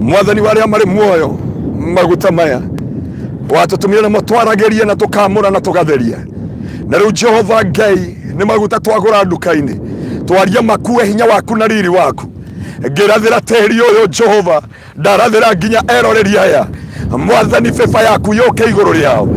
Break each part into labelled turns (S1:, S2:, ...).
S1: Mwathani wa arĩa marĩ muoyo, maguta maya watũtũmire namo twaragĩrie na tũkamũra na tũgatheria. Na rĩu Jehova Ngai, nĩ maguta twagũra nduka-inĩ, twaria makue hinya waku na riri waku. Ngĩrathĩra tĩri ũyũ Jehova, ndarathĩra nginya eroreri aya. Mwathani, beba yaku yũke igũrũ rĩao,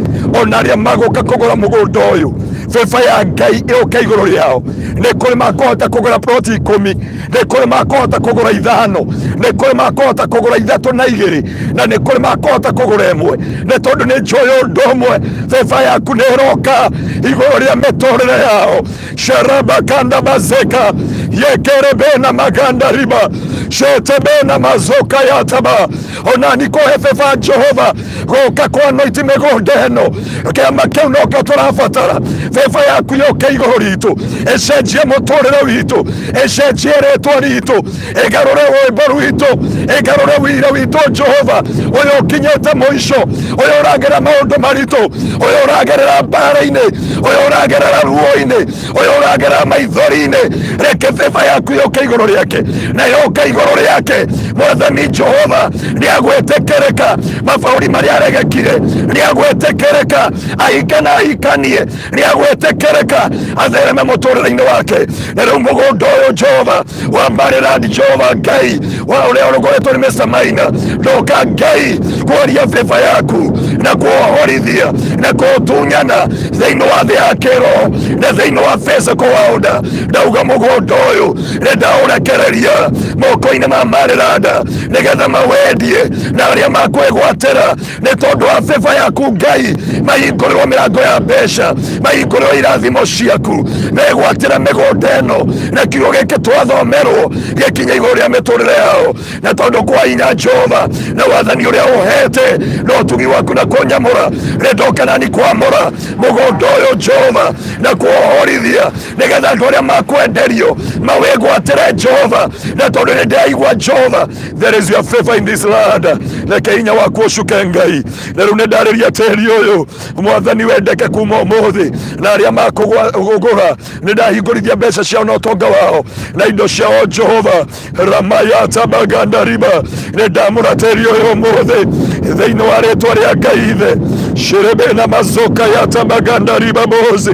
S1: ona arĩa magũka kũgũra mũgũnda ũyũ, beba ya Ngai yũke igũrũ rĩao. Nĩ kũrĩ makũhota kũgũra ploti 10, nĩ kũrĩ makũhota kũgũra 5, nĩ kũrĩ makũhota kũgũra 3 na 2, na nĩ kũrĩ makũhota kũgũra 1, nĩ tondũ nĩ njũĩ ũndũ ũmwe, beba yaku nĩ ĩroka igũrũ rĩa mĩtũrĩre yao. Sharabakanda bazeka yekerebena maganda riba shetebena mazoka yataba. Ona nikuhe beba Jehova gũka kwa noiti mĩgũnda ĩno. Kĩama kĩu nokĩo tũrabatara. Beba yaku yũke igũrũ ritũ, ĩcenjie mũtũrĩre witũ, ĩcenjie rĩtwa ritũ, ĩgarũre rwĩmbo rwitũ, ĩgarũre wira witũ. Jehova, ũyũ ũkinyĩte mũico, ũyũ ũragerera maũndũ maritũ, ũyũ ũragerera mbara-inĩ, ũyũ ũragerera ruo-inĩ, ũyũ ũragerera maithori-inĩ, reke beba yaku yũke igũrũ rĩake na yũke igũrũ rĩake. Mwathani Jehova, nĩ agwĩtĩkĩrĩka mabũrũri marĩa aregekire, nĩ agwĩtĩkĩrĩka ahike na ahikanie, nĩ agwĩtĩkĩrĩka athereme mũtũrĩre-inĩ wake. Na rĩu mũgũnda ũyũ Jehova wa Maryland, Jehova Ngai wa ũrĩa ũrũgũrĩtwo nĩ Mr. Maina, ndoka Ngai kwaria beba yaku na kuohorithia na kũtunyana thĩinĩ wa thĩ ya kĩroho na thĩinĩ wa physical world. Ndauga mũgũnda ũyũ nĩ ndaũrekereria moko-inĩ ma Maryland nĩgetha mawendie na arĩa makwĩgwatĩra, nĩ tondũ wa beba yaku Ngai, mahingũrĩrwo mĩrango ya mbeca, mahingũrĩrwo irathimo ciaku, megwatĩra mĩgũnda ĩno, na kiugo gĩkĩ twathomerwo gĩkinye igũrũ rĩa mĩtũrĩre yao. Na tondũ kwa hinya Jehova na wathani ũrĩa ũhete na ũtugi waku na kũnyamũra, nĩ ndoka nani kwamũra mũgũnda ũyũ Jehova na kuohorithia nĩgetha andũ arĩa makwenderio mawĩgwatĩre Jehova. Na tondũ nĩ ndĩraigua Jehova, there is your favor in this land, reke hinya waku ũcuke Ngai. Na rĩu nĩ ndarĩria tĩri ũyũ, Mwathani, wendeke kuma ũmũthĩ, na arĩa makũgũra nĩ ndahingũrithia mbeca ciao na ũtonga wao na indo ciao. Jehova ramayata maganda riba, nĩ ndamũra tĩri ũyũ ũmũthĩ thĩinĩ wa rĩtwa rĩa Ngai Ithe. Shirebena mazoka yata maganda riba bozi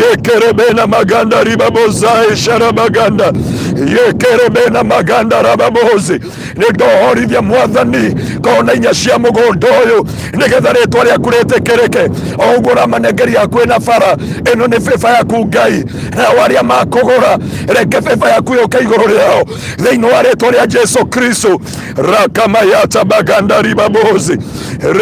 S1: yekerebena maganda riba bozai sharabaganda yekerebena maganda rababozi. Nĩ ndohorithia Mwathani kona inya cia mũgũnda ũyũ nĩgetha rĩtwa rĩaku rĩtĩkĩrĩke o ũguo ũramanengeria hakuhĩ na bara ĩno. Nĩ bĩba yaku Ngai, nao arĩa makũgũra, reke bĩba yaku yũke igũrũ rĩao thĩinĩ wa rĩtwa rĩa Jesu Kristo. Rakamayata baganda ribabozi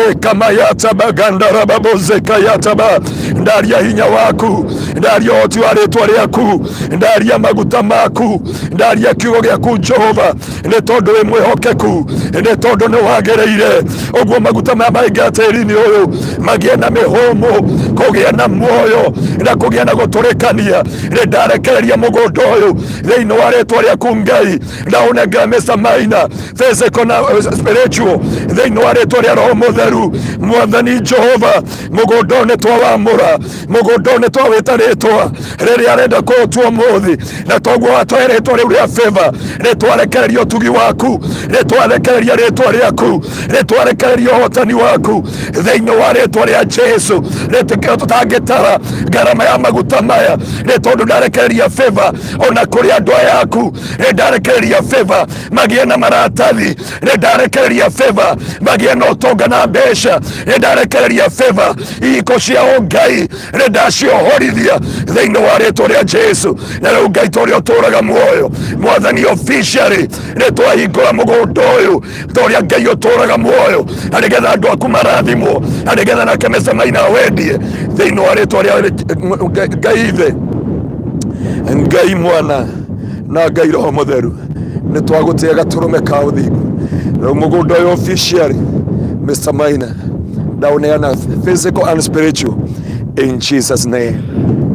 S1: rekamayata baganda rababoze kayataba. Ndaria hinya waku, ndaria ũhoti wa rĩtwa rĩaku, ndaria maguta maku, ndaria kiugo gĩaku Jehova, nĩ tondũ wĩ mwĩhokeku, nĩ tondũ nĩ wagĩrĩire ũguo. Maguta maya maingĩra tĩri-inĩ ũyũ magĩe na mĩhũmũ, kũgĩa na muoyo na kũgĩa na gũtũrĩkania. Nĩ ndarekereria mũgũnda ũyũ thĩinĩ wa rĩtwa rĩaku Ngai, ndaũnengera Mr. Maina physical na spiritual thĩinĩ wa rĩtwa rĩa Roho Mũtheru. Mwathani Jehova, mũgũnda ũyũ nĩ twawamũra, mũgũnda ũyũ nĩ twawĩta rĩtwa rĩrĩa arenda kũũtua ũmũthĩ, na toguo watwae rĩtwa rĩu rĩa favor. Nĩ twarekereria ũtugi waku, nĩ twarekereria rĩtwa rĩaku, nĩ twarekereria ũhotani waku thĩinĩ wa rĩtwa rĩa Jesu. Rĩtĩkĩro tũtangĩtara ngarama ya maguta maya, nĩ tondũ ndarekereria favor ona kũrĩ andũ aya aku. Nĩ ndarekereria favor magĩe na maratathi, nĩ ndarekereria favor magĩe na ũtonga na mbeca, nĩ ndarekereria favor ihiko ciao Ngai, nĩ ndaciohorithia thĩinĩ wa rĩtwa rĩa Jesu. Na rĩu Ngai, ta ũrĩa ũtũraga muoyo, Mwathani, officially nĩ twahingũra mũgũnda ũyũ ta ũrĩa Ngai ũtũraga muoyo, na nĩgetha andũ aku marathimwo, na nĩgetha nake mecemaina wendie thĩinĩ wa rĩtwa rĩa Ngai Ithe, Ngai Mwana na Ngai Roho Mũtheru. Nĩ twagũtĩa gatũrũme ka ũthingu. Rĩu mũgũnda ũyũ officially, Mr. Maina, ndaũneana physical and spiritual in Jesus' name.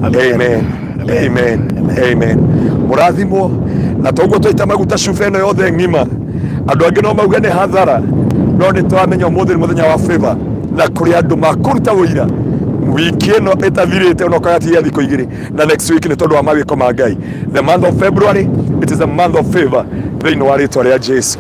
S1: Amen, amen, amen. Mũrathimwo. Na toguo twaita maguta cuba ĩno yothe ng'ima, andũ angĩ no mauge nĩ hathara, no nĩ tũramenya ũmũthĩ nĩ mũthenya wa favor, na kũrĩ andũ makũruta ũira wiki ĩno ĩtathirĩte, ona ũkagatigia thikũ 2 na next week, nĩ tondũ wa mawĩko ma Ngai. The month of February, it is a month of favor thĩinĩ wa rĩtwa rĩa Jesu.